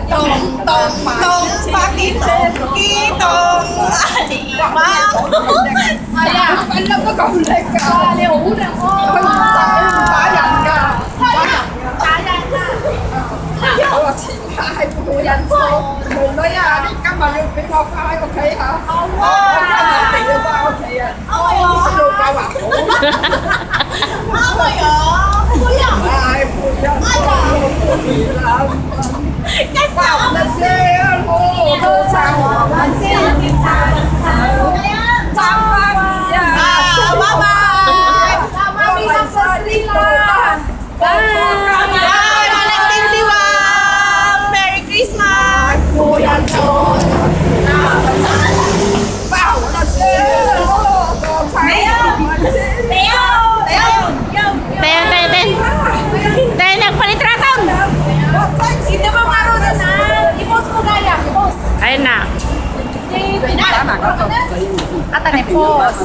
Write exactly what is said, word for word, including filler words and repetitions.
Tong, tong, tong, pakitong, kitong. Wow! Ayan. Alam mo, kaulay ka. Ayan, una ko. Ayan, ayan, ayan. Ayan, ayan. Ayan, ayan. 係，每人做，無女啊！你今日要俾我翻屋企嚇。好啊！我今日一定要翻屋企啊！啱啊！我老豆話好。啱啊！哎，每人做，每人。一定要先，我做生活，先。Bye-bye! Bye! Bye! Manang Tindiwang! Merry Christmas! Tayo, tayo, tayo. Tayo, tayo, tayo. Tayo, nagpalitraton. Hindi mo marunong na. I-post mo, Gaya. I-post. Ayun na. Ata na, i-post.